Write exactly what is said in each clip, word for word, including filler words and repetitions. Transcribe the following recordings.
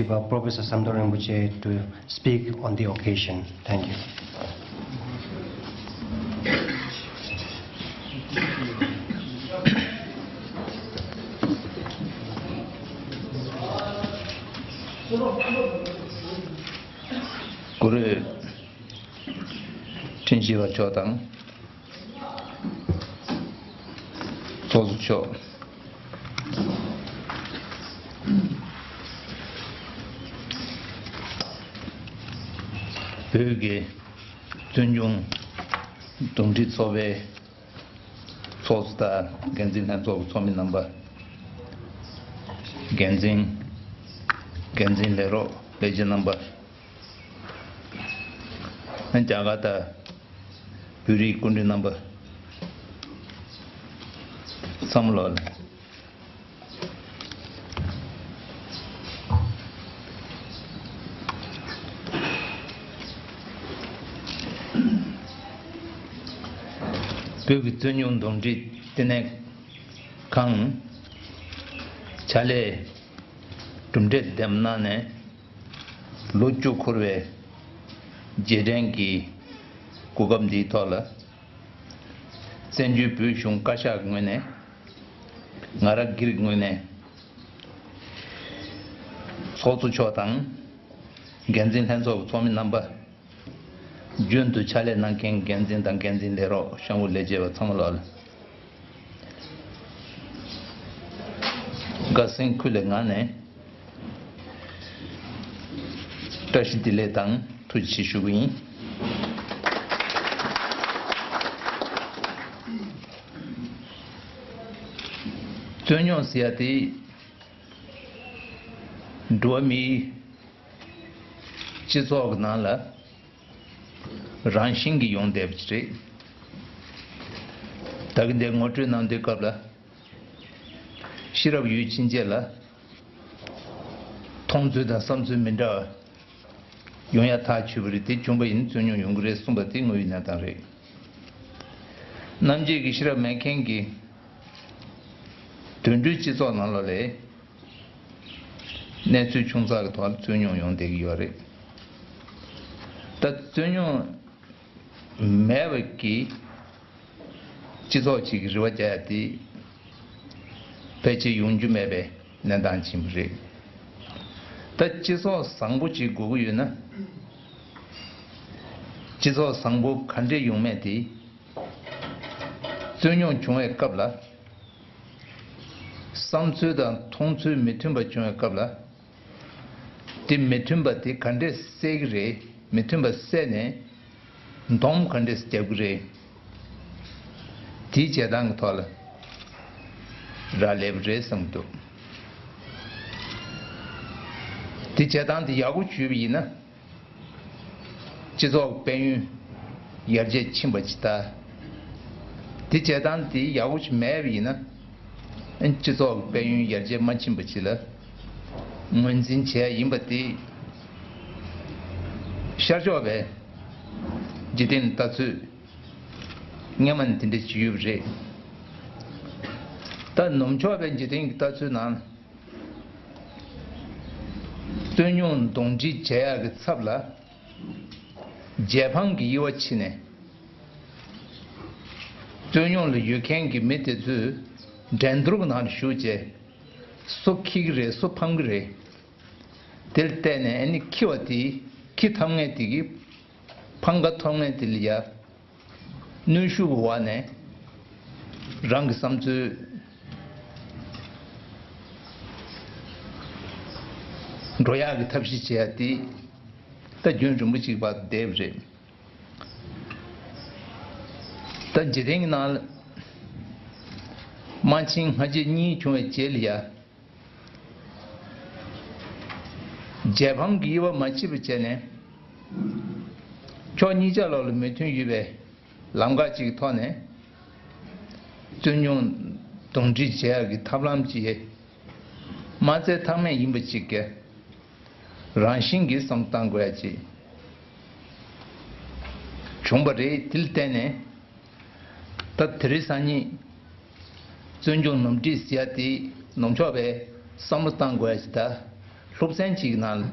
Professor Samdhor Rinpoche to speak on the occasion. Thank you. གུ་རུ། ཁྲིན་ཞི་བ་མཆོག་དང་། ཚོགས་གཙོ་མཆོག་བོད་ཀྱི་བཙུན་ཆུང་འདུམ་འགྲིག་ཚོགས་པའི་ཚོགས་གཙོ་དང་འགན་འཛིན་ལྷན་ཚོགས་ཀྱི་ཚོགས་མི་རྣམ་པ། འགན་འཛིན། འགན་འཛིན་ལས་རོགས་ལས་བྱེད་རྣམ་པ། རྒྱ་གར་དང་བོད་རིགས་སྐུ་མགྲོན་རྣམ་པ་ཚང་མ་ལོག་ལ། བོད་ཀྱི་བཙུན་ཆུང་འདུམ་འགྲིག་ལྟེ་གནས་ཁང་ཕྱག་ལས་གྲུབ་འབྲས་འདེམས་གནང་ནས། ལོ་བཅུ་འཁོར་བའི་རྗེས་དྲན་གྱི་གོ་སྐབས་འདིའི་ཐོག་ལ། བཙན་བྱོལ་བོད་གཞུང་བཀའ་ཤག་ངོས་ནས། ང་རང་སྒེར་ངོས་ནས། ཚོགས་གཙོ་མཆོག་དང་། འགན་འཛིན་ལྷན་ཚོགས་ཀྱི་ཚོགས་མི་རྣམ་པ། རྒྱུན་དུ་ཕྱག་ལས་གནང་མཁན་འགན་འཛིན་དང་འགན་འཛིན་ལས་རོགས་ཤོག་བུ་ལས་བྱེད་པ་ཚང་མ་ལོག་ལ། དགའ་སེམས་ཁུར་ལེན་ངང་ནས་བཀྲ་ཤིས་བདེ་ལེགས་དང་ཐུགས་རྗེ་ཆེ་ཞུ་གི་ཡིན། བཙུན་ཆུང་ཟེར་ཡ་དེ་འགྲོ་བ་མིའི་སྤྱི་ཚོགས་ཀྱི་ནང་ལ། རང་བཞིན་གྱིས་ཡོང་བསྡད་པ་ཅིག་རེད། ད་གིན་དེ་ངོ་སྤྲོད་གནང་དུས་སྐབས་ལ། ཤེས་རབ་ཡུལ་ཕྱིན་ཆད་ལ། མཐོང་ཚུལ་དང་བསམ་ཚུལ་མི་འདྲ་བ་ཡོང་ཡ་ཐག་ཆོད་པ་རེད། དེ་བྱུང་བ་ཡིན་ན་བཙུན་ཆུང་ཡོང་གི་རེད་གསུངས་པ་དེ་དངོས་ཡོད་གནས་སྟངས་རེད། རྣམ་འབྱེད་ཀྱི་ཤེས་རབ་མེད་མཁན་གྱི་དུད་འགྲོའི་སྤྱི་ཚོགས་ནང་ལོགས་ལ། གནས་ཚུལ་ཆུང་ཙག་གི་ཐོག་ལ་བཙུན་ཆུང་ཡོང་བསྡད་ཀྱི་ཡོད་རེད། ད་བཙུན་ཆུང་མེད་པ་གི་སྤྱི་ཚོགས་ཅིག་གི་རེ་བ་རྒྱག་ཡ་དེ་ཕལ་ཆེར་ཡོང་རྒྱུ་མེད་པའི་གནས་སྟངས་ཅིག་རེད། ད་སྤྱི་ཚོགས་བཟང་པོ་ཅིག་དགོས་ཀྱི་ཡོད་ན། སྤྱི་ཚོགས་བཟང་པོ་ག་འདྲས་ཡོང་མིན་དེ། བཙུན་ཆུང་བྱུང་བའི་སྐབས་ལ། བསམ་ཚུལ་དང་མཐོང་ཚུལ་མི་མཐུན་པ་བྱུང་བའི་སྐབས་ལ། དེ་མི་མཐུན་པ་དེ་ག་འདྲས་སེལ་གྱི་རེད། མི་མཐུན་པ་སེལ་ནས་འདོམས་ག་འདྲས་རྒྱབ་ཀྱི་རེད། དེའི་བྱེད་སྟངས་ཀྱི་ཐོག་ལ་རག་ལས་པ་རེད་བསམ་གྱི་འདུག་དེ་བྱེད་སྟངས་དེ་ཡག་པོ་བྱུས་པ་ཡིན་ན། སྤྱི་ཚོགས་དཔལ་ཡོན་ཡར་རྒྱས་ཕྱིན་པ་ཅིག་ད། དེ་བྱེད་སྟངས་དེ་ཡག་པོ་ཞིག་མེད་པ་ཡིན་ན། སྤྱི་ཚོགས་དཔལ་ཡོན་ཡར་རྒྱས་མ་ཕྱིན་པ་ཅིག་ལ་ངོས་འཛིན་བྱས་ཡིན་པ་དེ། ཤར་ཕྱོགས་པའི་འཇིག་རྟེན་ལྟ་ཚུལ་སྔོན་མ་ནས་དེ་འདྲ་ཅིག་ཡོད་པ་རེད། ད་ནུབ་ཕྱོགས་པའི་འཇིག་རྟེན་གྱི་ལྟ་ཚུལ་ནང་། བཙུན་ཆུང་གདོན་འདྲེ་བྱེད་ཡག་གི་ཚབ་ལ། རྒྱལ་ཕམ་གྱི་དབྱེ་བ་ཕྱེ་ནས། བཙུན་ཆུང་ལ་ཡོད་མཁན་གྱི་མི་དེ་ཚོས་འགྲན་བསྡུར་གྱི་ནང་ལ་ཞུགས་བྱས། སུ་འཁྱེར་གྱི་རེད། སུ་ཕམ་གྱི་རེད། དེར་བལྟས་ནས་ཨ་ནི་འཁྱེར་བ་དེ། འཁྱེར་ཐུབ་མཁན་དེ་གིས་ཕམ་ཁ་ཐོབ་མཁན་དེ་ལ་ཡ། གནོན་ཤུགས་ཀྱི་འོག་ནས་རང་གི་བསམ་ཚུལ་འགྲོ་ཡག་གི་ཐབས་ཤེས་བྱེད་ཡ་དེ་ད་རྒྱུན་རིང་པོ་ཅིག་བར་དུ་བསྡད་པ་རེད། ད་འཇིག་རྟེན་གྱི་ནང་ལ་དམག་ཆེན་སྔ་རྗེས་གཉིས་བྱུང་བའི་རྗེས་ལ་ཡ། རྒྱལ་ཕམ་གྱི་དབྱེ་བ་མ་ཕྱེ་བ་བྱས་ནས། ཕྱོགས་གཉིས་ཆ་ལོགས་ལ་མོས་མཐུན་ཡོད་པའི་ལམ་ཁ་ཅིག་གི་ཐོག་ནས། བཙུན་ཆུང་གདོན་འདྲེ་བྱེད་ཡག་གི་ཐབས་ལམ་ཅིག་མ་བཙལ་ཐབས་མེད་ཡིན་པ་ཅིག་གི་རང་བཞིན་གྱིས་བསམ་བློ་བཏང་དགོས་ཡ་ཅིག་བྱུང་བ་རེད། དེ་ལ་བརྟེན་ནས། ད་དེ་རིང་སང་ཉིན་བཙུན་ཆུང་གདོན་འདྲེ་ཟེར་ཡ་དེ་ནུབ་ཕྱོགས་པས་བསམ་བློ་བཏང་དགོས་ཡ་ཞིག་ད་ སློབ་ཚན་གཅིག་གི་ནང་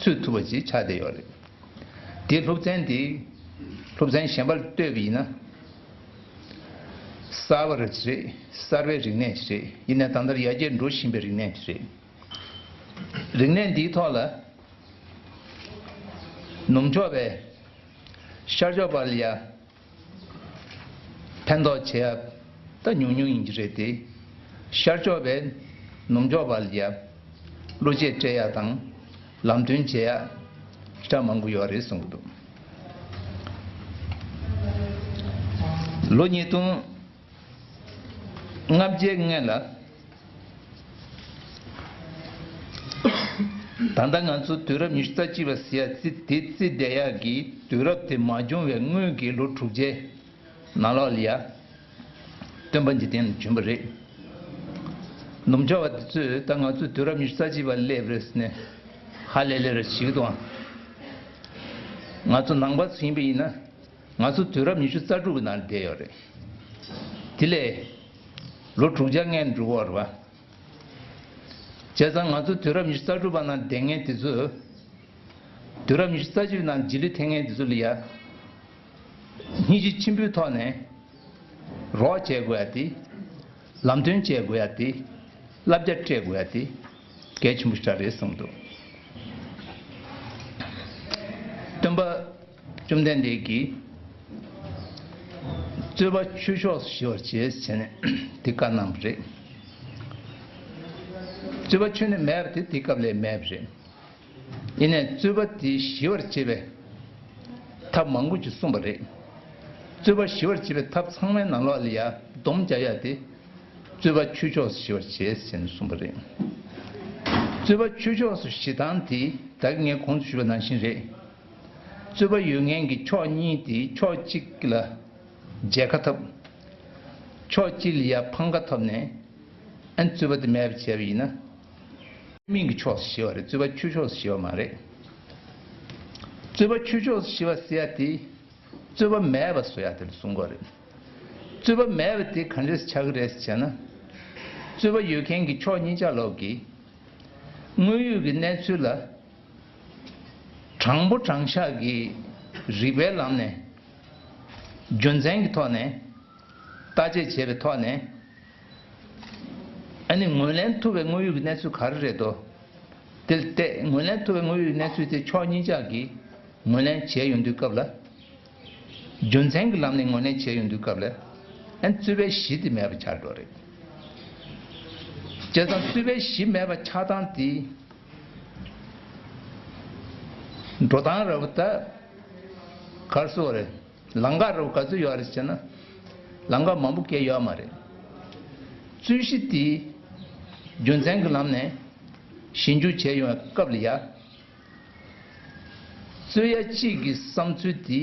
ཚུད་ཐུབ་པ་ཅིག་ཆགས་བསྡད་ཡོད་རེད། དེ་སློབ་ཚན་དེ་སློབ་ཚན་གཞན་པར་ལྟོས་པ་ཡིན་ན། གསར་པ་རེད། གསར་པའི་རིག་གནས་ཤིག་རེད། ཡིན་ནའི་ད་ལྟར་ཡར་རྒྱས་འགྲོ་བཞིན་པའི་རིག་གནས་ཤིག་རེད། རིག་གནས་འདིའི་ཐོག་ལ་ནུབ་ཕྱོགས་པའི་ཤར་ཕྱོགས་པ་ལ་ཡ་ཕན་ཐོགས་བྱེད་ཡ་ད་ཉུང་ཉུང་ཡིན་གྱི་རེད་དེ། ཤར་ཕྱོགས་པས་ནུབ་ཕྱོགས་པ་ལ་ཡ་བློ་སྐྱེད་སྤྲད་ཡ་དང་ལམ་སྟོན་བྱེད་ཡ་ཤ་མང་པོ་ཡོད་རེད་གསུང་གི་འདུག་ལོ་ཉིས་སྟོང་ལྔ་བརྒྱའི་སྔོན་ལ། ད་ལྟ་ང་ཚོ་དུས་རབས་ཉི་ཤུ་རྩ་གཅིག་པ་ཟེར་ཡ་རྩི་དེ་རྩི་བསྡད་ཡག་གི་དུས་རབས་དེ་མ་བྱུང་བའི་སྔོན་གྱི་ལོ་དྲུག་ཅུའི་ནང་ལོགས་ལ་ཡ། སྟོན་པ་འཇིག་རྟེན་ལ་བྱོན་པ་རེད། ནུབ་ཕྱོགས་པ་དེ་ཚོས་ད་ང་ཚོ་དུས་རབས་ཉི་ཤུ་རྩ་གཅིག་པ་སླེབས་རེད་ཟེར་ནས་ཧ་ལས་ལས་རེད་བྱེད་ཀྱི་འདུག་ང་ཚོ་ནང་པ་ཚོ་ཡིན་པ་ཡིན་ན། ང་ཚོ་དུས་རབས་ཉི་ཤུ་རྩ་དྲུག་གི་ནང་བསྡད་ཡོད་རེད། དེ་ལས་ལོ་དྲུག་བརྒྱ་སྔོན་འགྲོ་གི་ཡོད་རེད་བ། བྱས་ཙང་ང་ཚོ་དུས་རབས་ཉི་ཤུ་རྩ་དྲུག་པ་ནང་བསྡད་མཁན་དེ་ཚོས། དུས་རབས་ཉི་ཤུ་རྩ་གཅིག་པའི་ནང་རྗེས་ལུས་ཐེབས་མཁན་དེ་ཚོ་ལ་ཡ། སྙིང་རྗེ་ཆེན་པོའི་ཐོག་ནས་རོགས་བྱེད་དགོས་ཡ་དེ། ལམ་སྟོན་བྱེད་དགོས་ཡ་དེ། བསླབ་བྱ་སྤྲད་དགོས་ཡ་དེ། གལ་ཆེན་པོ་ཞིག་རེད་གསུངས་འདུག་སྟོན་པ་བཅོམ་ལྡན་འདས་ཀྱིས་རྩོད་པ་ཆོས་ཕྱོགས་སུ་ཞི་བར་བྱེད་ཟེར་ནས་དེ་བཀའ་གནང་བ་རེད། རྩོད་པ་ཁྱོན་ནས་མེད་པ་དེ་དེ་སྐབས་ལས་མེད་པ་རེད། ཡིན་ནའི་རྩོད་པ་དེ་ཞི་བར་བྱེད་པའི་ཐབས་མང་པོ་ཅིག་གསུངས་པ་རེད། རྩོད་པ་ཞི་བར་བྱེད་པའི་ཐབས་ཚང་མའི་ནང་ལོགས་ལ་ཡ་སྡོམ་རྒྱག་ཡ་དེ། རྩོད་པ་ཆོས་ཕྱོགས་སུ་ཞི་བར་བྱེད་ཟེར་ནས་གསུངས་པ་རེད། རྩོད་པ་ཆོས་ཕྱོགས་སུ་ཞི་སྟངས་དེ་ད་གིན་ངས་གོང་དུ་ཞུས་པ་ནང་བཞིན་རེད། རྩོད་པ་ཡོད་མཁན་གྱི་ཕྱོགས་གཉིས་དེ་ཕྱོགས་གཅིག་ལ་མཇལ་ཁ་ཐོབ། ཕྱོགས་གཅིག་ལ་ཡ་ཕམ་ཁ་ཐོབ་ནས་ཨ་ནི་རྩོད་པ་དེ་མེད་པ་བྱས་པ་ཡིན་ན། མིང་གི་ཕྱོགས་སུ་ཞི་བ་རེད། རྩོད་པ་ཆོས་ཕྱོགས་སུ་ཞི་བ་མ་རེད། རྩོད་པ་ཆོས་ཕྱོགས་སུ་ཞི་བ་ཟེར་ཡ་དེ། རྩོད་པ་མེད་པ་བཟོ་ཡ་དེ་ལ་གསུང་གི་རེད། རྩོད་པ་མེད་པ་དེ་ག་འདྲས་ཆགས་ཀྱི་རེད་ཟེར་ན། རྩོད་པ་ཡོད་མཁན་གྱི་ཕྱོགས་གཉིས་ཆ་ལོག་གིས། དངོས་ཡོད་ཀྱི་གནས་ཚུལ་ལ། དྲང་པོ་དྲང་བཞག་གི་རིགས་པའི་ལམ་ནས། རྒྱུ་མཚན་གྱི་ཐོག་ནས། བརྟག་དཔྱད་བྱས་པའི་ཐོག་ནས། ཨ་ནི་ངོས་ལེན་ཐུབ་པའི་དངོས་ཡོད་ཀྱི་གནས་ཚུལ་ག་རེ་རེད་དོ། དེ་ལ་བལྟས་ངོས་ལེན་ཐུབ་པའི་དངོས་ཡོད་ཀྱི་གནས་ཚུལ་དེ་ཕྱོགས་གཉིས་ཆ་གིས་ངོས་ལེན་བྱས་ཡོང་དུས་སྐབས་ལ། རྒྱུ་མཚན་གྱི་ལམ་ནས་ངོས་ལེན་བྱས་ཡོང་དུས་སྐབས་ལ། ཨ་ནི་རྩོད་པའི་གཞི་དེ་མེད་པ་ཆགས་འགྲོ་རེད། བྱས་ཙང་རྩོད་པའི་གཞི་མེད་པ་ཆགས་སྟངས་དེ། འགྲོ་སྟངས་རབ་ད་གར་སོ་རེད། ལམ་ཁ་རུ་ག་ཚོད་ཡོད་རེད་ཟེར་ན། ལམ་ཁ་མང་པོ་སྐད་ཡོད་མ་རེད། རྩོད་གཞི་དེ་རྒྱུ་མཚན་གྱི་ལམ་ནས་ཞིབ་འཇུག་བྱས་ཡོང་བའི་སྐབས་ལ་ཡ། རྩོད་ཡ་གཅིག་གི་བསམ་ཚུལ་དེ་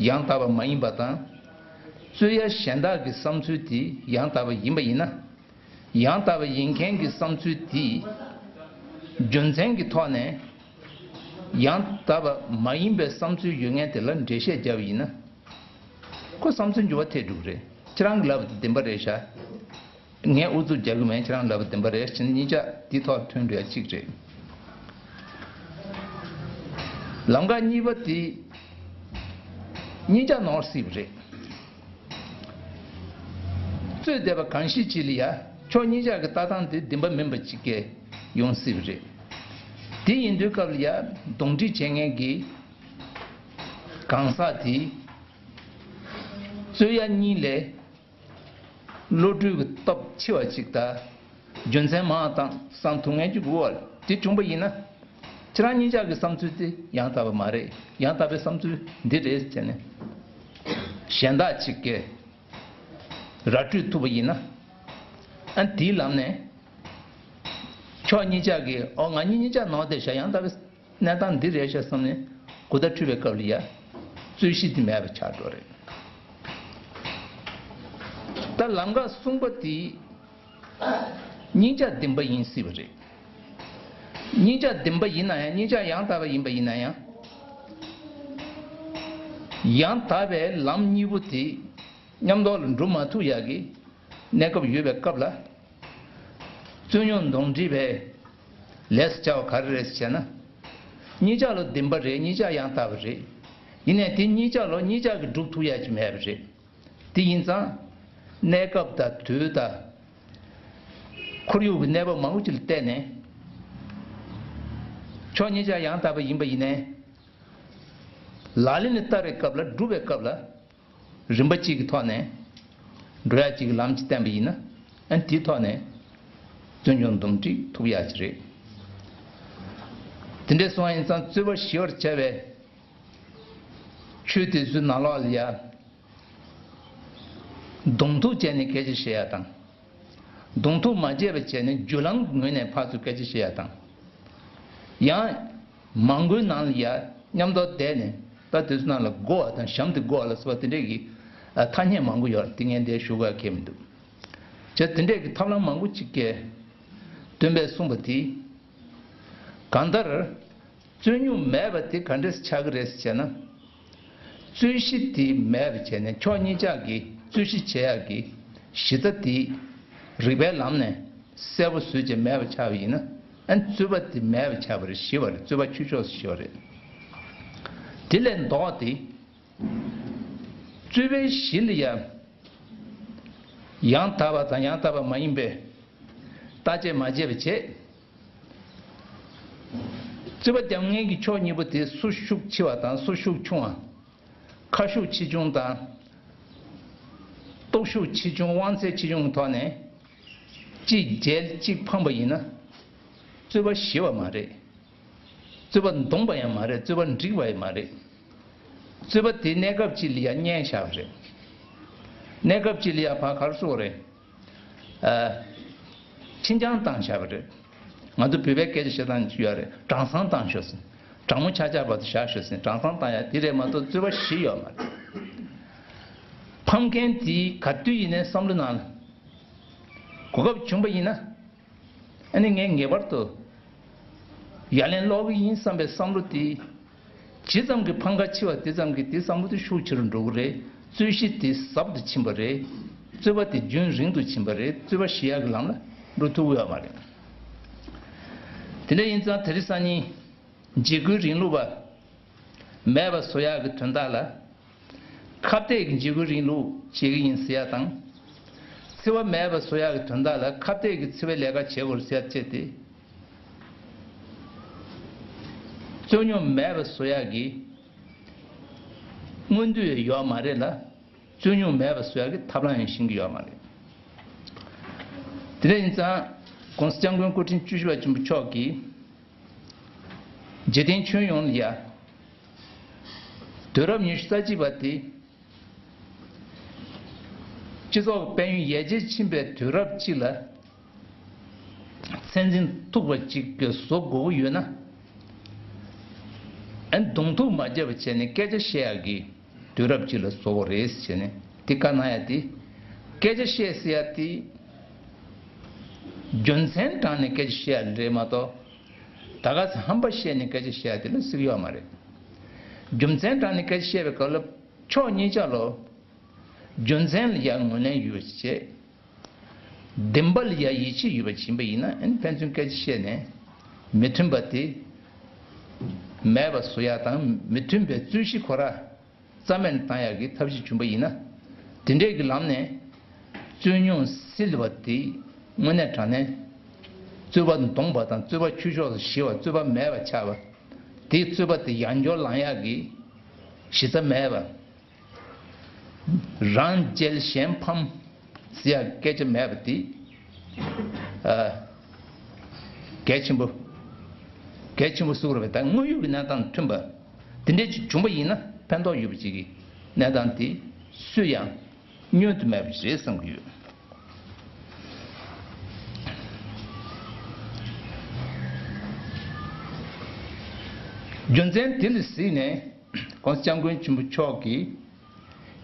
ཡང་དག་པ་མ་ཡིན་པ་དང་། རྩོད་ཡ་གཞན་དག་གི་བསམ་ཚུལ་དེ་ཡང་དག་པ་ཡིན་པ་ཡིན་ན། ཡང་དག་པ་ཡིན་མཁན་གྱི་བསམ་ཚུལ་དེ། རྒྱུ་མཚན་གྱི་ཐོག་ནས་ཡང་དག་པ་མ་ཡིན་པའི་བསམ་ཚུལ་ཡོད་མཁན་དེ་ལ་འགྲེལ་བཤད་བརྒྱབ་པ་ཡིན་ན། ཁོ་བསམ་ཚུལ་འགྱུར་བ་ཐེབས་འགྲོ་གི་རེད། ཁྱེད་རང་གི་ལབ་པ་དེ་བདེན་པ་རེད་ཤག་ངས་ཨུ་ཚུགས་རྒྱག་གི་མེད། ཁྱེད་རང་ལབ་པ་བདེན་པ་རེད་ཟེར་ནས་གཉིས་ཆ་དེ་ཐོག་ཐོན་འགྲོ་ཡ་གཅིག་རེད། ལམ་ཁ་གཉིས་པ་དེ་གཉིས་ཆ་ནོར་སྲིད་པ་རེད། རྩོད་བསྡད་པ་གང་ཞིག་ཅིག་ལ་ཡ་ཕྱོགས་གཉིས་ཆ་གི་ལྟ་སྟངས་དེ་བདེན་པ་མིན་པ་ཅིག་གས་ཡོང་སྲིད་པ་རེད། དེ་ཡིན་དུས་སྐབས་ལ་ཡ་གདོན་འདྲེ་བྱེད་མཁན་གྱི་གང་ཟག་དེ་རྩོད་ཡ་གཉིས་ལས་བློ་གྲོས་ཀྱི་སྟོབས་ཆེ་བ་ཅིག་དང་། རྒྱུ་མཚན་མང་བ་དང་བསམ་ཐུབ་མཁན་ཅིག་དགོས་པ་དེ་བྱུང་པ་ཡིན་ན། ཁྱེད་རང་གཉིས་ཆ་གི་བསམ་ཚུལ་དེ་ཡང་དག་པ་མ་རེད། ཡང་དག་པའི་བསམ་ཚུལ་འདི་རེད་ཟེར་ནས་གཞན་དག་ཅིག་གིས་ར་སྤྲོད་ཐུབ་པ་ཡིན་ན། ཨ་དེའི་ལམ་ནས་ཕྱོགས་གཉིས་ཆ་གིས་ཨོ་ང་གཉིས་གཉིས་ཆ་ནོར་བསྡད་ཤག་ཡང་དག་པའི་གནས་སྟངས་འདི་རེད་ཤག་བསམ་ནས་གོ་བརྡ་འཕྲོད་པའི་སྐབས་ལ་ཡ། རྩོད་གཞི་འདི་མེད་པ་ཆགས་འགྲོ་རེད། ད་ལམ་ཁ་གསུམ་པ་དེ་གཉིས་ཆ་བདེན་པ་ཡིན་སྲིད་པ་རེད། གཉིས་ཆ་བདེན་པ་ཡིན་ན་ཡང་། གཉིས་ཆ་ཡང་དག་པ་ཡིན་པ་ཡིན་ན་ཡང་། ཡང་དག་པའི་ལམ་གཉིས་པོ་དེ་མཉམ་དུ་ལ་འགྲོ་མ་ཐུབ་ཡག་གི་གནས་སྐབས་ཡོད་པའི་སྐབས་ལ། རྩོད་རྙོག་འདོན་འདྲིས་པའི་ ལས་སུ་བྱ་བ་ག་རེ་རེད་ཟེར་ན། གཉིས་ཆར་ལ་བདེན་པ་རེད། གཉིས་ཆར་ཡང་དག་པ་རེད། ཡིན་ནའི་དེ་གཉིས་ཆར་ལ་གཉིས་ཆར་གྱིས་སྒྲུབ་ཐུབ་ཡ་ཅིག་མེད་པ་རེད། དེ་ཡིན་ཙང་། གནས་སྐབས་དང་དུས་དང་། ཁོར་ཡུག་གི་གནས་བབ་མང་པོ་ཅིག་ལ་བལྟས་ནས། ཕྱོགས་གཉིས་ཆར་ཡང་དག་པ་ཡིན་པ་ཡིན་ནའི། ལག་ལེན་ལ་བསྟར་བའི་སྐབས་ལ། སྒྲུབ་པའི་སྐབས་ལ། རིམ་པ་གཅིག་གི་ཐོག་ནས་འགྲོ་ཡ་གཅིག་གི་ལམ་གཅིག་བསྟན་པ་ཡིན་ན། ཨ་ནི་དེའི་ཐོག་ནས་རྩོད་འཇོག་འདུམ་འགྲིག་ཐུབ་ཡ་ཅིག་རེད། དེ་འདྲ་སོང་བ་ཡིན་ཙང་རྩོད་པ་ཞི་བར་བྱ་བའི་ཆོས་དེ་ཚོའི་ནང་ལོགས་ལ་ཡ། གདོང་ཐུག་བྱས་ནས་སྐད་ཆ་བཤད་ཡ་དང་། གདོང་ཐུག་མ་བྱས་པ་བྱས་ནས་བརྒྱུད་ལམ་གྱི་ངོས་ནས་ཕར་ཚུར་སྐད་ཆ་བཤད་ཡ་དང་། ཡང་མང་པོའི་ནང་ལ་ཡ་མཉམ་དུ་བསྡད་ནས། ད་དེ་ཚོ་ནང་ལ་སྒོ་བ་དང་། ཞྭམོ་དེ་སྒོ་བ་ལ་སོགས་པ་དེ་འདྲས་ཀྱི་ཨ་ཐ་སྙད་མང་པོ་ཡོད་རེད། དེ་ངས་འདིར་ཞུ་དགོས་ཁེལ་མི་འདུག་བྱས་དེ་འདྲས་ཀྱི་ཐབས་ལམ་མང་པོ་ཅིག་གིས་སྟོན་པས་གསུངས་པ་དེ་གང་ལྟར། རྩོད་རྙོག་མེད་པ་དེ་ག་འདྲས་ཆགས་ཀྱི་རེད་ཟེར་ན། རྩོད་གཞི་དེ་མེད་པ་བྱས་ནས། ཕྱོགས་གཉིས་ཆ་གིས་རྩོད་གཞི་བྱེད་ཡག་གི་གཞི་རྩ་དེ་རིགས་པའི་ལམ་ནས་གསལ་པོ་བཟོས་བྱས་མེད་པ་ཆགས་པ་ཡིན་ན། ཨ་ནི་རྩོད་པ་དེ་མེད་པ་ཆགས་པ་རེད། ཞི་བ་རེད། རྩོད་པ་ཆོས་ཕྱོགས་སུ་ཞི་བ་རེད། དེ་ལས་ལྡོག་སྟེ། རྩོད་པའི་གཞི་ལ་ཡང་ཡང་དག་པ་དང་ཡང་དག་པ་མ་ཡིན་པའི་བརྟག་དཔྱད་མ་བྱས་པ་བྱས། རྩོད་པ་རྒྱབ་མཁན་གྱི་ཕྱོགས་གཉིས་པོ་དེ་སུ་ཤུགས་ཆེ་བ་དང་སུ་ཤུགས་ཆུང་བ། ཁ་ཤུགས་ཆེ་ཆུང་དང་། སྟོབས་ཤུགས་ཆེ་ཆུང་། དབང་ཚད་ཆེ་ཆུང་གི་ཐོག་ནས་གཅིག་འཇལ་གཅིག་འཕངས་པ་ཡིན་ན། རྩོད་པ་ཞི་བ་མ་རེད། རྩོད་པ་འདོམས་པ་ཡང་མ་རེད། རྩོད་པ་འགྲིག་པ་ཡང་མ་རེད། རྩོད་པ་དེ་གནས་སྐབས་གཅིག་ལ་ཡང་བསྙལ་བཞག་པ་རེད། གནས་སྐབས་གཅིག་ལ་ཡང་ཕར་ག་རེ་ཟེར་དགོས་རེད། ཨ། ཕྱི་འགྱངས་བཏང་བཞག་པ་རེད། ང་ཚོ་བོད་པའི་སྐད་ཆ་བཤད་སྟངས་ཡོད་རེད། གྲངས་ཚང་བཏང་ཤོག་ཟེར། གྲངས་མོ་ཆག་ཆག་བར་དུ་བཞག་ཤོག་ཟེར། གྲངས་ཚང་བཏང་ཡ་དེ་རེད་མ་གཏོགས་རྩོད་པ་ཞི་ཡོད་མ་རེད། ཕམ་མཁན་དེ་ག་དུས་ཡིན་ནའི་བསམ་བློ་ནང་ལ། གོ་སྐབས་བྱུང་པ་ཡིན་ན། ཨ་ནི་ངས་ངེས་པར་དུ་ཡ་ལན་སློག་གི་ཡིན་བསམ་པའི་བསམ་བློ་དེ། ཇི་ཙམ་གྱི་ཕམ་ཁ་ཆེ་བ་དེ་ཙམ་གྱིས་དེ་བསམ་བློ་དེ་ཤུགས་ཆེ་རུ་འགྲོ་གི་རེད། རྩོད་གཞི་དེ་ཟབ་ཏུ་ཕྱིན་པ་རེད། རྩོད་པ་དེ་རྒྱུན་རིང་དུ་ཕྱིན་པ་རེད། རྩོད་པ་ཞི་ཡག་གི་ལམ་ལ་འགྲོ་ཐུབ་ཀྱི་ཡོད་མ་རེད། དེ་འདྲ་ཡིན་ཙང་དེ་རིང་སང་ཉིན་འཇིགས་སྐུལ་རིང་ལུགས་པ་མེད་པ་བཟོ་ཡག་གི་དོན་དག་ལ། ཁ་གཏད་ཀྱི་འཇིགས་སྐུལ་རིང་ལུགས་བྱེད་ཀྱི་ཡིན་ཟེར་ཡ་དང་། འཚེ་བ་མེད་པ་བཟོ་ཡག་གི་དོན་དག་ལ་ཁ་གཏད་ཀྱི་འཚེ་བའི་ལས་ཀ་བྱེད་དགོས་ཟེར་ཡ་བྱས་ཏེ། རྩོད་རྙོག་མེད་པ་བཟོ་ཡག་གི་མངོན་འདོད་ཡོད་མ་རེད་ལ། རྩོད་རྙོག་མེད་པ་བཟོ་ཡག་གི་ཐབས་ལམ་ཡང་ཤེས་ཀྱི་ཡོད་མ་རེད། དེ་འདྲ་ཡིན་ཙང་༸གོང་ས་༸སྐྱབས་མགོན་སྐུ་ཕྲེང་བཅུ་བཞི་པ་ཆེན་པོ་མཆོག་གིས་འཇིག་རྟེན་ཁྱོན་ཡོངས་ལ་ཡ། དུས་རབས་ཉི་ཤུ་རྩ་གཅིག་པ་དེ། སྤྱི་ཚོགས་དཔལ་ཡོན་ཡར་རྒྱས་ཕྱིན་པའི་དུས་རབས་གཅིག་ལ་ཚད་འཛིན་ཐུབ་པ་ཅིག་གི་བཟོ་དགོས་ཀྱི་ཡོད་ན། ཨ་ནི་གདོང་ཐུག་མ་བརྒྱབ་པ་བྱས་ནས་སྐད་ཆ་བཤད་ཡག་གི་དུས་རབས་གཅིག་ལ་བཟོ་དགོས་རེད་ཟེར་ནས་དེ་བཀའ་གནང་ཡ་དེ། སྐད་ཆ་བཤད་ཟེར་ཡ་དེ་རྒྱུ་མཚན་དྲངས་ནས་སྐད་ཆ་བཤད་ཡ་རེད་མ་གཏོགས། ད་ག་ཚོད་ཧམ་པ་བཤད་ནས་སྐད་ཆ་བཤད་ཡ་དེ་ལ་ཟེར་གྱི་ཡོད་མ་རེད། རྒྱུ་མཚན་དྲངས་ནས་སྐད་ཆ་བཤད་པའི་སྐབས་ལ། ཕྱོགས་གཉིས་ཆ་ལ་རྒྱུ་མཚན་ལ་ཡང་ངོས་ལེན་ཡོད་པ་བྱས། བདེན་པ་ལ་ཡང་ཡིད་ཆེས་ཡོད་པ་ཡིན་པ་ཡིན་ན། ཨ་ནི་ཕན་ཚུན་སྐད་ཆ་བཤད་ནས་མི་མཐུན་པ་དེ་མེད་པ་བཟོ་ཡ་དང་། མི་མཐུན་པའི་རྩོད་གཞི་ཁོ་ར་རྩ་མེད་བཏང་ཡག་གི་ཐབས་ཤེས་བྱུང་པ་ཡིན་ན། དེ་འདྲས་ཀྱི་ལམ་ནས་རྩོད་རྙོག་སེལ་བ་དེ་དངོས་གནས་དྲང་གནས་རྩོད་པ་འདོམས་པ་དང་རྩོད་པ་ཆོས་ཕྱོགས་སུ་ཞི་བ། རྩོད་པ་མེད་པ་ཆགས་པ་དེ། རྩོད་པ་དེ་ཡང་བསྐྱར་ལངས་ཡག་གི་གཞི་རྩ་མེད་པ། རང་འཇལ་གཞན་ཕམ་ཟེར་ཡག་སྐད་ཆ་མེད་པ་དེ། ཨ། གལ་ཆེན་པོ། གལ་ཆེན་པོ་བཟོ་དགོས་རེད་པ། ད་དངོས་ཡོད་ཀྱི་གནས་སྟངས་མཐུན་པ་དེ་འདྲས་ཅིག་བྱུང་པ་ཡིན་ན་ཕན་ཐོགས་ཡོད་པ་ཅིག་གི་གནས་སྟངས་དེ་སུས་ཡང་བསྙོན་དུ་མེད་པ་རེད་བསམ་གྱི་ཡོད། རྒྱུ་མཚན་དེ་ལ་གཟིགས་ནས་༸གོང་ས་༸སྐྱབས་མགོན་ཆེན་པོ་མཆོག་གིས་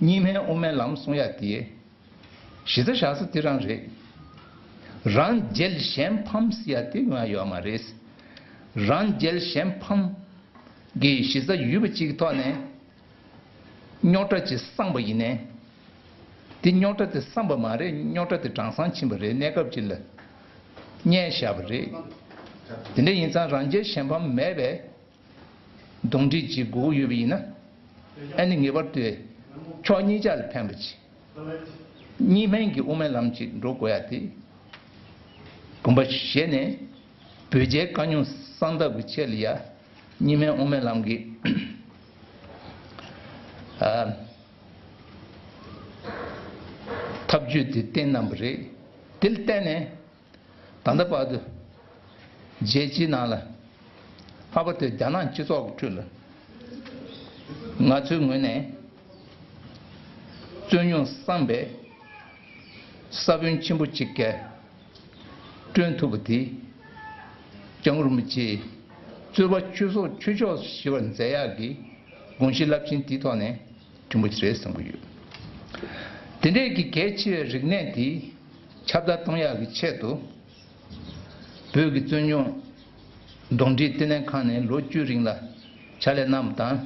གཉིས་སྨན་དབུ་མའི་ལམ་གསུང་ཡག་དེ། གཞི་རྩ་བཞག་ས་དེ་རང་རེད། རང་འཇལ་གཞན་ཕམ་ཟེར་ཡ་དེ་ཡོང་ཡ་ཡོད་མ་རེད། རང་འཇལ་གཞན་ཕམ་གྱི་གཞི་རྩ་ཡོད་པ་ཅིག་གི་ཐོག་ནས་རྙོག་དྲ་ཅིག་བསགས་པ་ཡིན་ནའི། དེ་རྙོག་དྲ་དེ་བསམ་པ་མ་རེད། རྙོག་དྲ་དེ་གྲངས་ཚང་ཕྱིན་པ་རེད། གནས་སྐབས་ཅིག་ལ་བསྙལ་བཞག་པ་རེད། དེ་འདྲ་ཡིན་ཙང་རང་རྒྱལ་གཞན་ཕམ་མེད་པའི་གདོན་འདྲེ་ཅིག་དགོས་ཀྱི་ཡོད་པ་ཡིན་ན། ཨ་ནི་ངེས་པར་དུ་ཕྱོགས་གཉིས་ཆ་ལ་ཕན་པ་ཅིག་གཉིས་ཕན་གྱི་དབུ་མའི་ལམ་ཅིག་འགྲོ་དགོས་ཡ་དེ། དགོངས་པ་བཞེས་ནས་བོད་རྒྱའི་དཀའ་རྙོག་སངས་ཐབས་ཀྱི་ཆེད་ལ་ཡ། གཉིས་ཕན་དབུ་མའི་ལམ་གྱི་ཨ། ཐབས་ཇུས་དེ་བསྟན་གནང་བ་རེད། དེ་ལ་བརྟེན་ནས་ད་ལྟ་བར་དུ་རྒྱལ་སྤྱིའི་ནང་ལ། ལྷག་པར་དུ་རྒྱ་ནག་སྤྱི་ཚོགས་ཀྱི་ཁྲོད་ལ་ང་ཚོའི་ངོས་ནས་རྩོད་རྙོག་སངས་པའི་ས་བོན་ཆེན་པོ་གཅིག་ག་བསྐྲུན་ཐུབ་པ་དེ། སྐྱབས་མགོན་རིན་པོ་ཆེས་རྩོད་པ་ཆོས་སོགས་ཆོས་ཕྱོགས་ཞི་བར་མཛད་ཡག་གི་དགོངས་གཞི་རླབས་ཆེན་དེའི་ཐོག་ནས་བསྐྲུན་པ་ཞིག་རེད་བསམ་གྱི་ཡོད། དེ་འདྲའི་གི་གལ་ཆེ་བའི་རིག་གནས་དེ་ཁྱབ་བརྡལ་གཏོང་ཡག་གི་ཆེད་དུ། བོད་ཀྱི་རྩོད་རྙོག་གདོན་འདྲེའི་བསྟི་གནས་ཁང་ནས་ལོ་བཅུའི་རིང་ལ་ཕྱག་ལས་གནང་བ་དང་།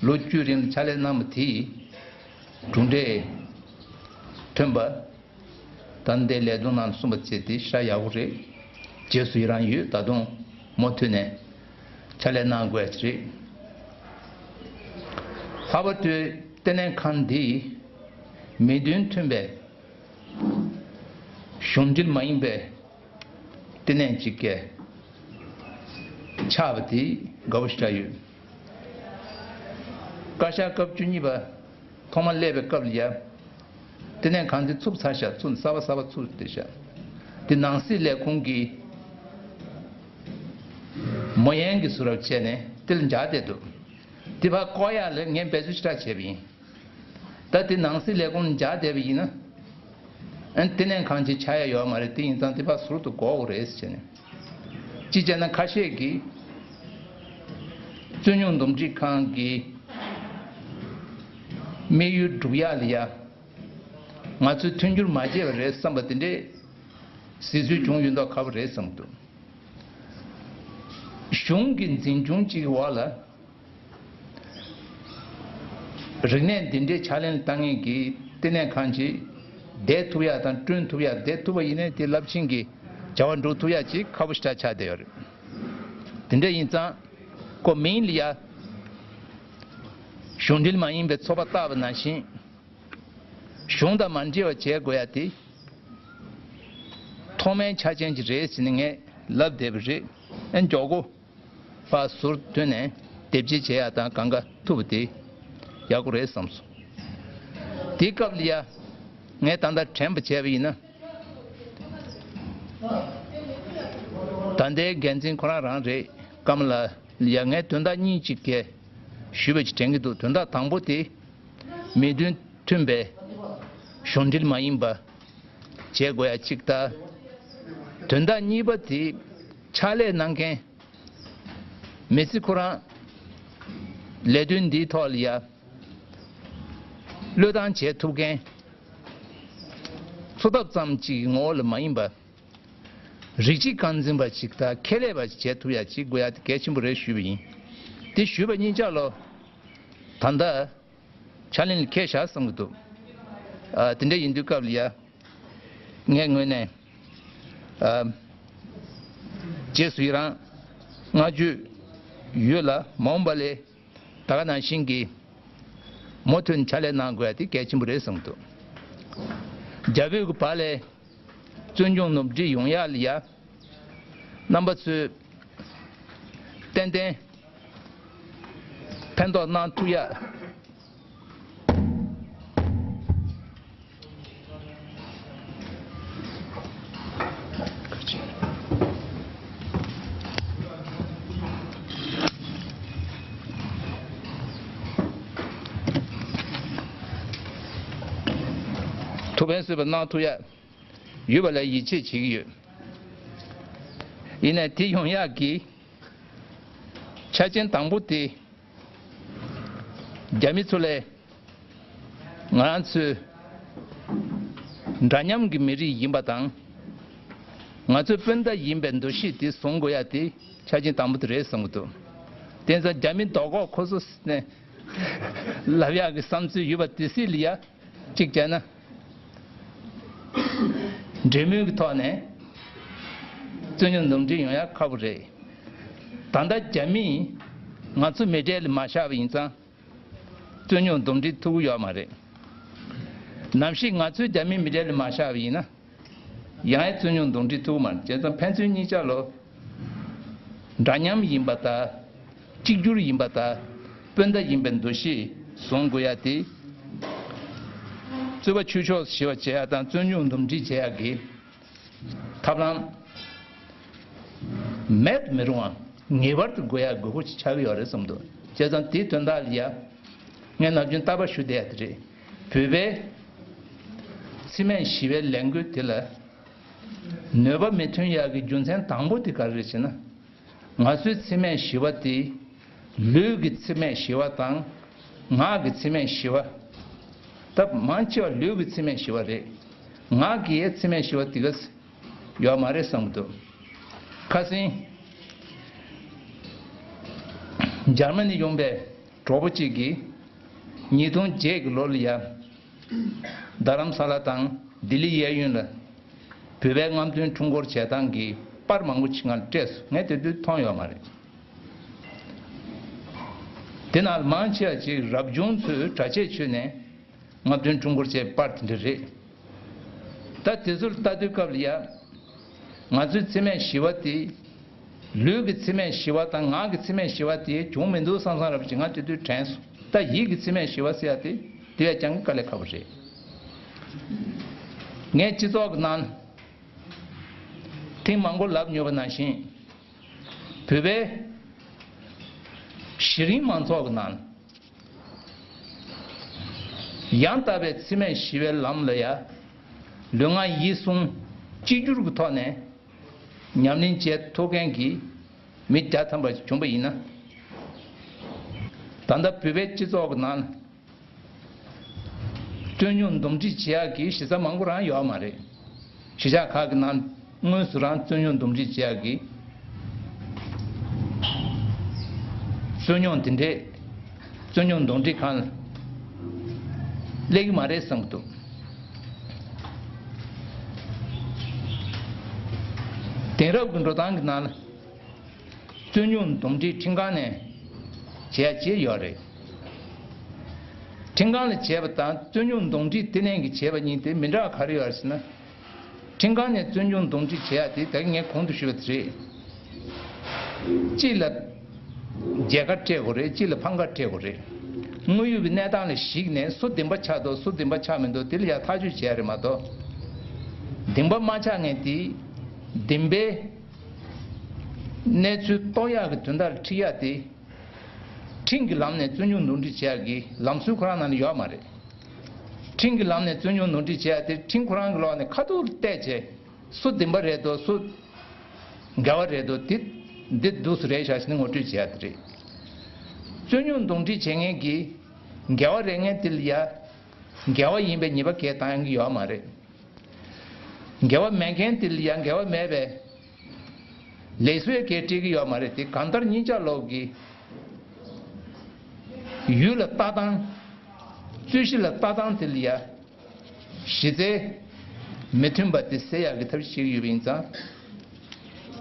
ལོ་བཅུའི་རིང་ལ་ཕྱག་ལས་གནང་བ་དེས་གྲུབ་འབྲས་ཐོན་པ། ད་ལྟའི་ལས་དོན་ནང་གསུངས་པ་བྱས་ཏེ་ཤ་ཡག་པོ་རེད། རྗེས་སུ་ཡི་རང་ཡོད། ད་དུང་མུ་མཐུད་ནས་ཕྱག་ལས་གནང་དགོས་ཀྱི་རེད། ལྷག་པར་དུ་བསྟི་གནས་ཁང་འདིས་མི་དོན་མཐུན་པའི་གཞུང་འབྲེལ་མ་ཡིན་པའི་བསྟི་གནས་ཅིག་གི་ཆགས་པ་དེ་དགའ་པོ་ཞེ་དྲག་ཡོད། བཀའ་ཤག་སྐབས་བཅུ་གཉིས་པ་ཐོག་མ་སླེབས་པའི་སྐབས་ལ་ཡ། བསྟི་གནས་ཁང་དེ་ཚུགས་ཚར་ཤག་ཚུགས་གསར་པ་གསར་པ་ཚུགས་བསྡད་ཤག་དེ་ནང་སྲིད་ལས་ཁུངས་ཀྱི་མོ་ཡན་གྱི་བཟོ་འདྲ་བྱས་ནས་དེ་ལ་འཇགས་བསྡད་འདུག་དེ་ཕར་བཀོག་ཡག་ལ་ངས་འབད་རྩོལ་ཞེ་དྲག་བྱས་པ་ཡིན། ད་དེ་ནང་སྲིད་ལས་ཁུངས་འཇགས་བསྡད་པ་ཡིན་ན། ཨ་ནི་བསྟི་གནས་ཁང་ཅིག་ཆགས་ཡ་ཡོད་མ་རེད། དེ་ཡིན་ཙང་དེ་ཕར་ཟུར་དུ་འགོག་དགོས་རེད་ཟེར་ནས། གཅིག་བྱས་ན་ཁ་ཤས་ཀྱིས་རྩོད་རྙོག་འདུམ་འགྲིག་ཁང་གི་དམིགས་ཡུལ་སྒྲུབ་ཡག་ལ་ཡ། ང་ཚོས་མཐུན་འགྱུར་མ་བྱས་པ་རེད་བསམ་པ་དེ་འདྲའི་གཟིགས་ཚུལ་བྱུང་ཡོད་མདོག་ཁ་པོ་རེད་བསམ་འདུག་གཞུང་གི་འཛིན་སྐྱོང་གཅིག་གི་འོག་ལ། རིག་གནས་འདི་འདྲའི་ཕྱག་ལེན་བཏང་མཁན་གྱི་བསྟི་གནས་ཁང་ཅིག་བསྡད་ཐུབ་ཡག་དང་བསྐྲུན་ཐུབ་ཡག་བསྡད་ཐུབ་པ་ཡིན་ནའི་དེ་རླབས་ཆེན་གྱི་བྱ་བ་འགྲོ་ཐུབ་ཡག་ཅིག་ཁག་པོ་ཞེ་དྲག་ཆགས་བསྡད་ཡོད་རེད། དེ་འདྲ་ཡིན་ཙང་ཁོ་མིང་ལ་ཡ་གཞུང་འབྲེལ་མ་ཡིན་པའི་ཚོགས་པ་བཏགས་པ་ནང་བཞིན་གཞུང་དང་མ་འབྲེལ་བ་བྱེད་དགོས་ཡ་དེ་ཐོག་མའི་ཆ་རྐྱེན་ཅིག་རེད་ཟེར་ནས་ངས་ལབ་བསྡད་པ་རེད། ཨ་མགྱོགས་པོ། ཕར་ཟུར་བཏོན་ནས་དེབ་སྐྱེལ་བྱེད་ཡག་དང་གང་ག་ཐུབ་པ་དེ་ཡག་པོ་རེད་བསམ་སོང་། དེའི་སྐབས་ལ་ཡ་ངས་ད་ལྟ་དྲན་པ་བྱས་པ་ཡིན་ན། ད་ལྟའི་འགན་འཛིན་ཁོ་རང་རང་རེད། ཀམ་ལ་ཡ་ངས་དོན་དག་གཉིས་ཅིག་གས་ཞུས་པ་ཅིག་དྲན་གྱི་འདུག་དོན་དག་དང་པོ་དེ་མི་དོན་མཐུན་པའི་གཞུང་འབྲེལ་མ་ཡིན་པ་བྱེད་དགོས་ཡ་གཅིག་དང་། དོན་དག་གཉིས་པ་དེ་ཕྱག་ལས་གནང་མཁན། མི་ཚེ་ཁོ་རང་ལས་དོན་འདིའི་ཐོག་ལ་ཡ་བློས་བཏང་བྱེད་ཐུབ་མཁན། འཚོ་ཐབས་ཙམ་གཅིག་གི་ངོ་བོ་ལ་མ་ཡིན་པ། རིགས་གཅིག་རྐང་འཛིན་པ་ཅིག་དང་ཁྱད་ལས་པ་ཅིག་བྱེད་ཐུབ་ཡ་ཅིག་དགོས་ཡ་དེ་གལ་ཆེན་པོ་རེད་ཞུས་པ་ཡིན། དེ་ཞུས་པ་གཉིས་ཆ་ལོ། ད་ལྟ་ཕྱག་ལེན་ལ་འཁེལ་བཞག་བསམ་གྱི་འདུག་ཨ། དེ་འདྲ་ཡིན་དུས་སྐབས་ལ་ཡ། ངའི་ངོས་ནས། ཨ། རྗེས་སུ་ཡི་རང་བསྔགས་བརྗོད་ཡོད་ལ། མ་འོངས་པ་ལས་ད་ག་ནང་བཞིན་གྱི་མུ་མཐུད་ཕྱག་ལས་གནང་དགོས་ཡ་དེ་གལ་ཆེན་པོ་རེད་བསམ་གྱི་འདུག་རྒྱ་བོད་ཀྱི་བར་ལས་རྩོད་རྙོག་ནུབ་སྒྲིལ་ཡོང་ཡ་ལ་ཡ། རྣམ་པ་ཚོས་ཏན་ཏན་ཕན་ཐོགས་གནང་ཐུབ་ཡ། ཐུགས་ཕན་གསོས་པ་གནང་ཐུབ་ཡ་ཡོད་པ་ལ་ཡིད་ཆེས་བྱེད་ཀྱི་ཡོད། ཡིན་ནའི་དེ་ཡོང་ཡག་གི་ཆ་རྐྱེན་དང་པོ་དེ། རྒྱ་མི་ཚོ་ལས་ང་རང་ཚོའི་འདྲ་མཉམ་གྱི་མི་རིགས་ཡིན་པ་དང་། ང་ཚོའི་སྤུན་ཟླ་ཡིན་པའི་འདུ་ཤེས་དེ་བཟུང་དགོས་ཡ་དེ་ཆ་རྐྱེན་དང་པོ་དེ་རེད་བསམ་གྱི་འདུག་དེ་ཚོ་རྒྱ་མི་རྡོག་ཁོག་ཁོ་ཚོ་ནས་ལབ་ཡག་གི་བསམ་ཚུལ་ཡོད་པ་དེ་སྲིད་ལ་ཡ། གཅིག་བྱས་ན། འབྲེལ་མོལ་གྱི་ཐོག་ནས་ རྩོད་རྙོག་འདུམ་འགྲིག་ཡོང་ཡ་ཁག་པོ་རེད། ད་ལྟ་རྒྱ་མིས་ང་ཚོ་མི་གྲལ་ལ་མ་བཞག་པ་ཡིན་ཙང་། རྩོད་རྙོག་འདུམ་འགྲིག་ཐུབ་ཀྱི་ཡོད་མ་རེད། ནམ་ཞིག་ང་ཚོས་རྒྱ་མིའི་མི་གྲལ་ལ་མ་བཞག་པ་ཡིན་ན། ཡང་ཡང་རྩོད་རྙོག་འདུམ་འགྲིག་ཐུབ་ཀྱི་མ་རེད། བྱས་ཙང་ཕན་ཚུན་གཉིས་ཆ་ལོ། འདྲ་མཉམ་ཡིན་པ་དང་། གཅིག་གྱུར་ཡིན་པ་དང་། སྤུན་ཟླ་ཡིན་པའི་འདུ་ཤེས་བཟུང་དགོས་ཡ་དེ། རྩོད་པ་ཆོས་ཕྱོགས་ཞི་བ་བྱེད་ཡ་དང་རྩོད་རྙོག་འདུམ་འགྲིག་བྱེད་ཡ་གི་ཐབས་ལམ་མེད་དུ་མི་རུང་བ་ངེས་པར་དུ་དགོས་ཡ་དགོས་མཁོ་ཅིག་ཆགས་ཀྱི་ཡོད་རེད་བསམ་འདུག་བྱས་ཙང་དེའི་དོན་དག་ལ་ཡ། ངས་ནམ་རྒྱུན་རྟག་པར་ཞུ་བསྡད་ཡ་དེ་རེད། བོད་པའི་འཚེ་མེད་ཞི་བའི་ལས་འགུལ་དེ་ལ་ནུས་པ་མི་ཐོན་ཡག་གི་རྒྱུ་མཚན་དང་པོ་དེ་ག་རེ་རེད་ཟེར་ན། ང་ཚོའི་འཚེ་མེད་ཞི་བ་དེ་ལུས་ཀྱི་འཚེ་མེད་ཞི་བ་དང་། ངག་གི་འཚེ་མེད་ཞི་བ། ད་མང་ཆེ་བ་ལུས་ཀྱི་འཚེ་མེད་ཞི་བ་རེད། ངག་གི་ཡའི་འཚེ་མེད་ཞི་བ་དེ་ག་ཡོད་མ་རེད་བསམ་གྱི་འདུག་ཁ་སང་འཇར་མ་ནི་ཡོང་པའི་གྲོགས་པོ་གཅིག་གིས་ཉིས་སྟོང་བརྒྱད་ཀྱི་ལོ་ལ་ཡ། རྡ་རམ་ས་ལ་དང་ལྡི་ལི་གཡས་གཡོན་ལ་བོད་པའི་རྔམ་སྟོན་ཁྲོམ་སྐོར་བྱེད་སྟངས་ཀྱི་པར་མང་པོ་ཞིག་ང་ལ་སྤྲད་སོང་། ངས་དེ་དུས་མཐོང་ཡོད་མ་རེད། དེ་ནང་མང་ཆེ་བ་ཅིག་རབ་བྱུང་ཚོས་གྲྭ་ཆས་མཆོད་ནས་རྔམ་སྟོན་ཁྲོམ་སྐོར་བྱས་པར་དེ་འདྲ་རེད། ད་དེ་ཚོར་ལྟ་དུས་སྐབས་ལ་ཡ། ང་ཚོའི་འཚེ་མེད་ཞི་བ་དེ། ལུས་ཀྱི་འཚེ་མེད་ཞི་བ་དང་ངག་གི་འཚེ་མེད་ཞི་བ་དེ་བྱུང་མི་འདུག་བསམ་བསམ་རབ་ཅིག་ང་དེ་དུས་དྲན་སོང་། ད་ཡིད་ཀྱི་འཚེ་མེད་ཞི་བ་ཟེར་ཡ་དེ་དེ་བས་ཀྱང་དཀའ་ལས་ཁག་པོ་རེད། ངས་སྤྱི་ཚོགས་ཀྱི་ནང་ཐེངས་མང་པོ་ལབ་མྱོང་བ་ནང་བཞིན། བོད་པའི་གཞི་རིམ་མང་ཚོགས་ཀྱི་ནང་། ཡང་དག་པའི་འཚེ་མེད་ཞི་བའི་ལམ་ལ་ཡ། ལུས་ངག་ཡིད་གསུམ་གཅིག་གྱུར་གྱི་ཐོག་ནས་ཉམས་ལེན་བྱེད་ཐུབ་མཁན་གྱི་མི་བརྒྱ་ཐམ་པ་བྱུང་བ་ཡིན་ན། ད་ལྟ་བོད་པའི་སྤྱི་ཚོགས་ཀྱི་ནང་རྩོད་རྙོག་འདུམ་འགྲིག་བྱེད་ཡག་གི་གཞི་རྩ་མང་པོ་རང་ཡོད་མ་རེད། གཞིས་ཆགས་ཁག་གི་ནང་དངོས་སུ་རང་རྩོད་རྙོག་འདུམ་འགྲིག་བྱེད་ཡག་གི་རྩོད་རྙོག་འདི་འདྲས་རྩོད་རྙོག་འདུམ་འགྲིག་ཁང་སླེབས་ཀྱི་མ་རེད་བསམ་གྱི་འདུག་དེང་རབས་ཀྱི་འགྲོ་སྟངས་ཀྱི་ནང་ལ། རྩོད་རྙོག་འདུམ་འགྲིག་ཁྲིམས་ཁང་ནས་བྱས་བྱས་ཡོད་རེད། ཁྲིམས་ཁང་ལ་བྱས་པ་དང་རྩོད་རྙོག་འདུམ་འགྲིག་ལྟེ་གནས་ཀྱིས་བྱས་པ་གཉིས་དེ་མི་འདྲ་བ་ག་རེ་ཡོད་རེད་ཟེར་ན། ཁྲིམས་ཁང་ནས་རྩོད་རྙོག་འདུམ་འགྲིག་བྱེད་ཡ་དེ་ད་གིན་ངས་གོང་དུ་ཞུས་པ་དེ་རེད། གཅིག་ལ་རྒྱལ་ཁ་སྤྲད་དགོས་རེད། གཅིག་ལ་ཕམ་ཁ་སྤྲད་དགོས་རེད། དངོས་ཡོད་ཀྱི་གནས་སྟངས་ལ་གཞིགས་ནས་སུ་བདེན་པ་ཆགས་འདུག་སུ་བདེན་པ་ཆགས་མི་འདུག་དེ་ལ་ཡ་ཐག་གཅོད་བྱེད་ཡ་རེད་མ་གཏོགས། བདེན་པ་མ་ཆགས་མཁན་དེ་བདེན་པའི་གནས་ཚུལ་རྟོགས་ཡག་གི་དོན་དག་ལ་ཁྲིད་ཡག་དེ། ཁྲིམས་ཀྱི་ལམ་ནས་རྩོད་རྙོག་འདུམ་འགྲིག་བྱེད་ཡག་གི་ལམ་སྲོལ་ཁོ་རང་ནང་ལ་ཡོད་མ་རེད། ཁྲིམས་ཀྱི་ལམ་ནས་རྩོད་རྙོག་འདུམ་འགྲིག་བྱེད་ཡག་དེ་ཁྲིམས་ཁོ་རང་གི་ལོག་ནས་ཁ་ཐུག་བལྟས་བྱས། སུ་བདེན་པ་རེད་འདུག་སུ་འགལ་བ་རེད་འདུག་དེ་འདི་འདུག་སུ་རེད་བཞག་བྱས་ནས་ངོ་སྤྲོད་བྱེད་ཡག་དེ་རེད། རྩོད་རྙོག་འདུམ་འགྲིག་བྱེད་མཁན་གྱི་འགལ་བ་རེད་མཁན་དེ་ལ་ཡ། འགལ་བ་ཡིན་པའི་ཉེས་པ་གང་ཡང་ཡོད་མ་རེད། འགལ་བ་མེད་མཁན་དེ་ལ་ཡང་འགལ་བ་མེད་པའི་ལས་སུ་ཡང་གལ་སྤྲད་ཀྱི་ཡོད་མ་རེད་དེ། གང་ལྟར་གཉིས་ཆ་ལོག་གི་ཡུལ་ལ་ལྟ་སྟངས། རྩོད་གཞི་ལ་ལྟ་སྟངས་དེ་ལ་ཡང་གཞི་རྩའི་མི་མཐུན་པ་དེ་སེལ་ཡག་གི་ཐབས་ཤེས་བྱེད་ཀྱི་ཡོད་པ་ཡིན་ཙང་།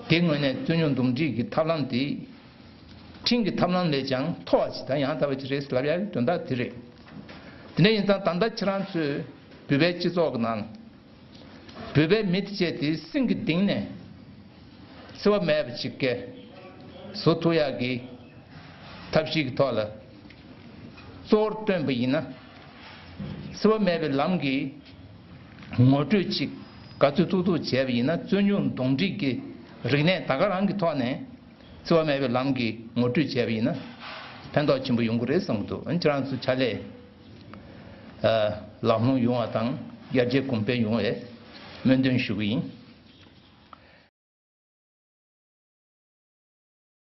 དེ་ངོས་ནས་རྩོད་རྙོག་འདུམ་འགྲིག་གི་ཐབས་ལམ་དེ་ཁྲིམས་ཀྱི་ཐབས་ལམ་ལས་ཀྱང་མཐོ་བ་ཞིག་དང་ཡང་དག་པ་ཞིག་རེད་ལབ་ཡག་གི་དོན་དག་དེ་རེད། དེ་འདྲ་ཡིན་ཙང་ད་ལྟ་ཁྱེད་རང་ཚོས་བོད་པའི་སྤྱི་ཚོགས་ཀྱི་ནང་། བོད་པའི་མི་དེ་བྱས་ཏེ་སེམས་ཀྱི་གཏིང་ནས་འཚེ་བ་མེད་པ་ཅིག་གི་བཟོ་ཐུབ་ཡག་གི་ཐབས་ཤེས་ཀྱི་ཐོག་ལ་གཙོ་བོར་བཏོན་པ་ཡིན་ན། འཚེ་བ་མེད་པའི་ལམ་གྱི་ངོ་སྤྲོད་ཅིག་ག་ཚོད་ཐུབ་ཐུབ་བྱས་པ་ཡིན་ན། རྩོད་རྙོག་འདུམ་འགྲིག་གི་རིག་གནས་ད་ག་རང་གི་ཐོག་ནས་འཚེ་བ་མེད་པའི་ལམ་གྱི་ངོ་སྤྲོད་བྱས་པ་ཡིན་ན་ཕན་ཐོགས་ཆེན་པོ་ཡོང་གི་རེད་བསམ་གྱི་འདུག་ཁྱེད་རང་ཚོ་ཕྱག་ལས། ལམ་ལྷོང་ཡོང་བ་དང་ཡར་རྒྱས་གོང་འཕེལ་ཡོང་བའི་སྨོན་འདུན་ཞུ་གི་ཡིན།